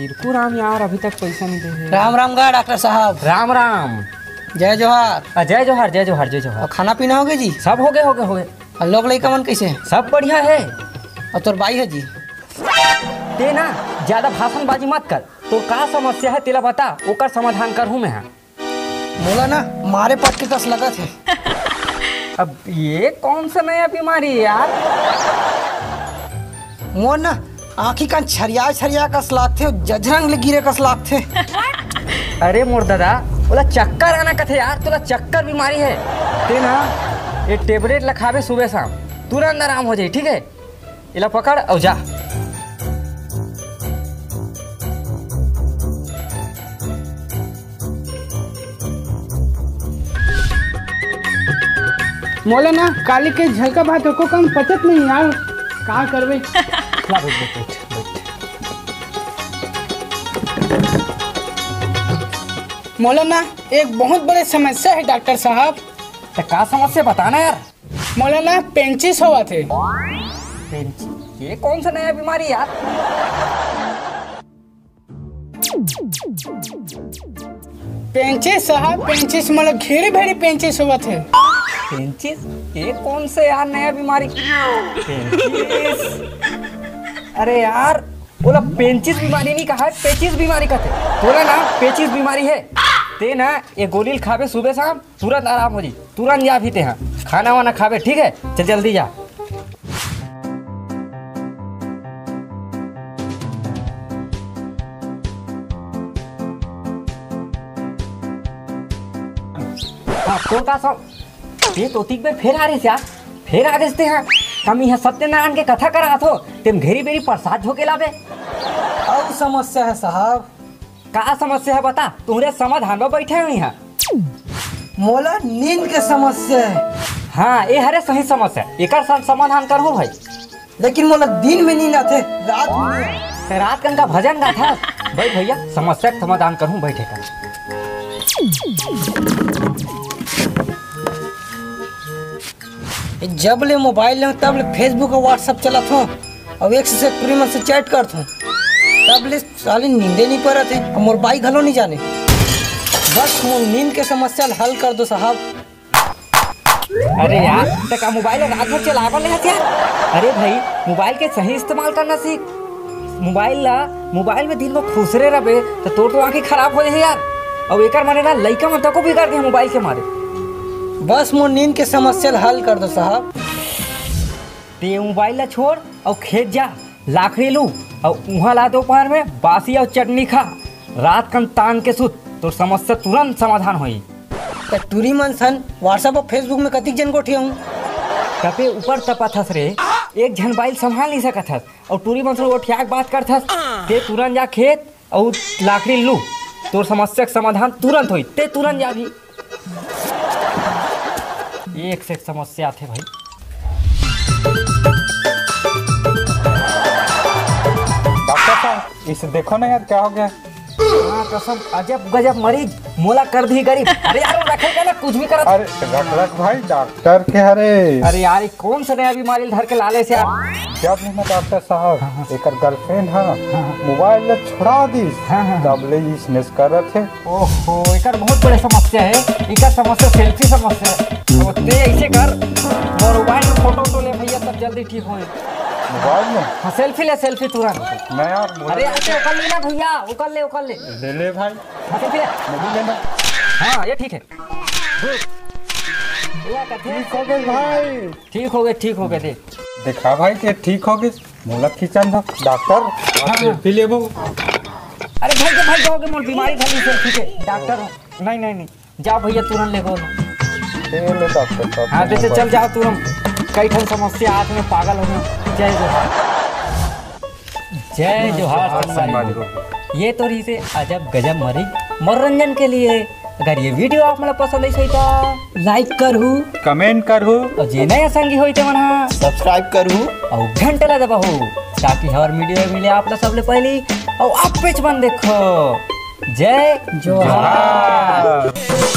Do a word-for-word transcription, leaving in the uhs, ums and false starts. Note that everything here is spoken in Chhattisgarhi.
बिल्कुल राम यार, अभी तक पैसा नहीं दे हे। राम राम गा डॉक्टर साहब। राम राम। जय जोहार। आ, जय जोहार, जय जोहार, जय जोहार। अउ खाना पीना होगे जी? सब होगे, होगे, होगे। अउ लोग लइका मन कइसे हे? सब बढ़िया हे। अउ तोर बाई हे जी? ते ना ज्यादा भाषणबाजी मत कर। तोर का समस्या हे तेला बता, ओकर समाधान करहूँ मैं हा। मोला ना मारे पटके कस लगत हे। अब ये कौन सा नया बीमारी है यार? मोर ना आँखी कान छरिया छरिया कस लागथे, जझरंग ले गिरे कस लागथे। अरे मोर दादा, ओला चक्कर आना कथे यार, तोला चक्कर बीमारी है। ते ना ये टेबलेट ला खाबे सुबह शाम, तुरंत आराम हो जाई, ठीक है? एला पकड़ अउ जा। मोला ना काली के झलका भात एको कम पचत नहीं यार, का करबे? ला बैठ, बैठ, बैठ, बैठ। मोला ना एक बहुत बड़े समस्या हे डॉक्टर साहब। त का समस्या बता ना यार? मोला ना पेंचिस होवत हे। पेंचिस? ये कौन सा नया बीमारी यार? पेंचिस साहब, पेंचिस, मोला घेड़ी भेड़ी पेंचिस होवत हे। पेंचिस? ये कौन सा यार नया बीमारी? पेंचिस? अरे यार, बोला पेंचिस बीमारी नहीं कहा है, पेचिस बीमारी कहते। बोला ना पेचिस बीमारी है। ते ना ये गोली ल खाबे सुबह शाम, तुरंत आराम हो जी, तुरंत जा भी ते हाँ खाना वाना खाबे, ठीक है? चल जल्दी जा। हाँ, तो का सब? ये तो तीक बेर फेर आ रहे यार, फेर आ गए थे हाँ। हम यहाँ सत्यनारायण के कथा करा थो, तेम घेरी बेरी प्रसाद झोके लाबे। अउ समस्या है साहब। का समस्या है बता, तुहरे समाधान में बैठे हुई हैं। मोला नींद के समस्या है। हाँ, ये हरे सही समस्या, एकर सा-, समाधान करहूँ भाई। लेकिन मोला दिन में नींद आथे, रात में नहीं आथे। ते रात कन का भजन गाथा। भाई भैया, समस्या के समाधान करहूँ, बैठे कर। जब ले मोबाइल ले तब ले Facebook और WhatsApp चलात हूँ, और एक से टूरी मन से चैट करत हूँ, तब ले साली नींदे नहीं परत है, और मोर बाई घलो नहीं जाने। बस मोर नींद के समस्या ल हल कर दो साहब। अरे यार, ते का मोबाइल रात भर चलावन ले हस यार? अरे भाई, मोबाइल के सही इस्तेमाल करना सीख। मोबाइल ला, मोबाइल में दिन भर खुसरे रहबे, तो तोर तो आँखें खराब हो जाही यार। और एकर मारे ना, लइका मन तको बिगड़ गए मोबाइल के मारे। बस मोर नींद के समस्या ल हल कर दो साहब। ते मोबाइल ला छोड़ और खेत जा, लाकड़ी लू और उहाँ ला दोपहर में बासी और चटनी खा, रात कन तान के सुत, तोर समस्या तुरंत समाधान होई। त टूरी मन सन WhatsApp और Facebook में कतिक जन गोठिया हूँ। तपे ऊपर तपत हस रे, एक झन बाइल संभाल नहीं सकत हस और टूरी मन सन गोठिया के बात करत हस। ते तुरंत जा खेत और लाकड़ी लू, तोर समस्या के समाधान तुरंत होई, ते तुरंत जा भी। एक से एक समस्या आथे भाई। डॉक्टर साहब, इसे देखो ना यार, क्या हो गया? हाँ, कसम, अजब गजब मरीज, मोला कर दी गरीब। अरे यार, वो रखे का ना, कुछ भी करत। अरे, रख, रख भाई, डॉक्टर के हरे। अरे यार, ये कौन सा नया बीमारी धर के लाले से यार? जब ले ना डॉक्टर साहब, हाँ, हाँ। एकर गर्लफ्रेंड हा, हाँ, हाँ। मोबाइल ला छुड़ा दिस, हाँ, हाँ, हाँ। तब ले इसने करत हे। ओहो, एकर बहुत बड़े समस्या है, एकर समस्या सेल्फी समस्या है। तो ते ऐसे कर, मोर मोबाइल में फोटो तो ले भैया, तब जल्दी ठीक होए। मोबाइल में? हाँ, सेल्फी ले, सेल्फी तुरंत। मैं यार, मोबाइल अरे, ऐसे ओकर ले ना भैया, ओकर ले, ओकर ले। ले ले भाई। हाँ, सेल्फी ले। मैं भी लेना। हाँ, ये ठीक है। गुड। भैया, कथे ठीक हो गए भाई। ठीक हो गए, ठीक हो गए, दे। देखा भाई, के ठीक हो गए। मोला खींचन दो, डॉक्टर, आप हाँ, सेल्फी लेबो। अरे भाई, तो भाई, जाओगे, मोर बीमारी धर ली, सेल्फी के। डॉक्टर हो। नहीं, नहीं, नहीं। जा भैया, तुरंत ले गो ना। ले, ले डॉक्टर साहब, हाँ, तुम जैसे चल बताओ। जाओ तुरंत। कई ठन समस्या आत में पागल हो गए। जय जोहार। जय जोहार, जोहार संगवारी संगवारी हो। हो। ये तो रही से अजब गजब मरीज मनोरंजन के लिए। अगर ये वीडियो आप मन ला पसंद आई सही तो लाइक करहू, कमेंट करहू। और जे नया संगी होई ते मन हा सब्सक्राइब करहू। और घंटा ला दबाहू, ताकि हर वीडियो मिले आप ला सबले पहली। और आप पेज बन देखो। जय जोहार। जोहार।